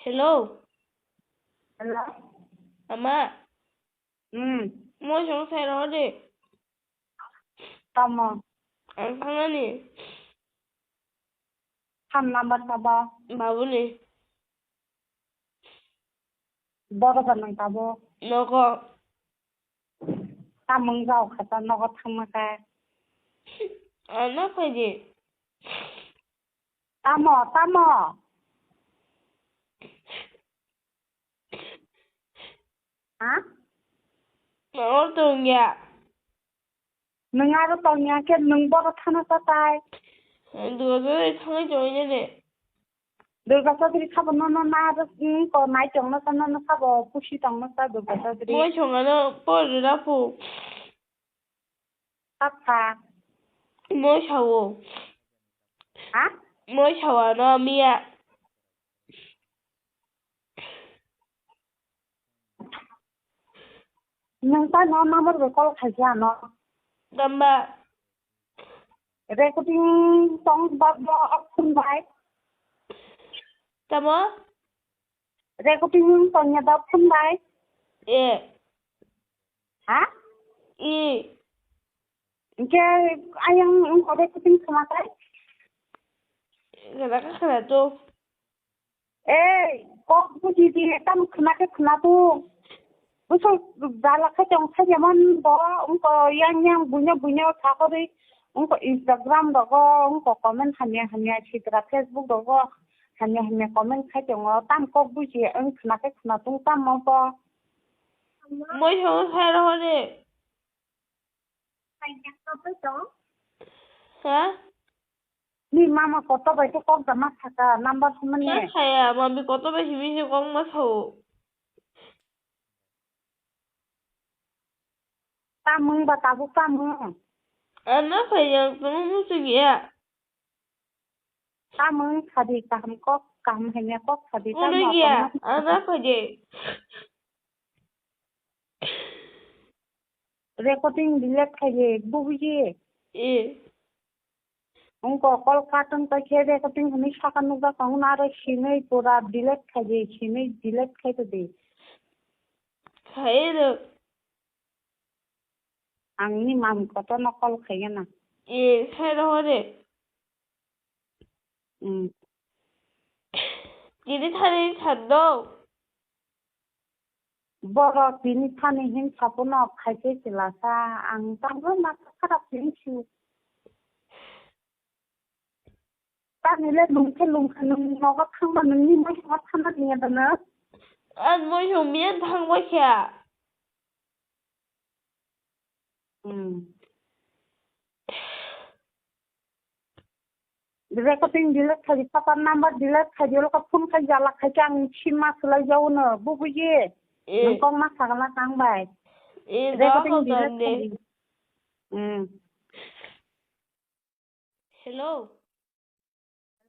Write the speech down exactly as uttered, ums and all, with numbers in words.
Hello. Hello. Ama. Hmm. Mo song sai ro de. Tamo. Ang thangani. Ham number sabo. Babu ni. Boro ba nang tabo. Nogo. Tamung jao khata nogo thangma khe. Ano phaidi. Tamo, tamo. Ha? Nangor tongya. Nwng aro tongya khe nwng boro thana tatai. Dua dua thangwi tongya de. Durga Chaudhary sabo nono na, hmm, ko nai tongno sa, nono sabo pusi tongno sa Durga Chaudhary. Moi songano por rapu. Apa? Moi sawo. Ha? Moi sawa no miya. Nwng ta no number bai call khaikha ano. Tamba. Recording tong ba bo phone bai. Tamo? Recording tongya da phone bai. E. Ha? E. Ke ayang recording sama kai. Kada ka kada to. Ei, kok buji di, tam khna khe khna tu. Buso jala khe tong khe jemon bo, ungko yang yang buino buino sakorwi, ungko Instagram rogo, ungko comment hamya hamya sitra Facebook rogo, hamya hamya comment khai tongo, tam kok buji, wng khna khe khna tung tam mo bo. Moi songo sai rohor de. Ha? Ni mama koto bai to kok da ma saka number humani. Khe khaya, mami koto bai himi se kok ma sao. Tamung ba tabuk tamung. Ano khaya, tamo musu giya. Tamung sadi kaham kok, kaham hanya kok sadi. Uno tamo giya, kono. Ano khaya. Recording delete khai de, bubuji. E. Ungko call cut wng paikhe recording hwnwi saka nukjak tongo, aro sinwi pura delete khai de, sinwi delete khai todi. Khai rw. Ang ni mam kotorno call khaigana. E, khai rohor de. Hmm. Tini thani thando. Borok tini thani hin sapono khaise silasa, ang tangbo ma kharap tini si. Tani le lungkhe lungkhe nwng nogo thangma nwngni mai songma thangna niya dana. Ang moi song miya thangba khe. Hmm. Recording delete khai di, papa number delete khai di, olo ka phone khai jala khai khe ang sim ma swlai jaono, bubuji. E. Nwng kok ma sagala kang bai. E, recording delete khai di. Hmm. Hello.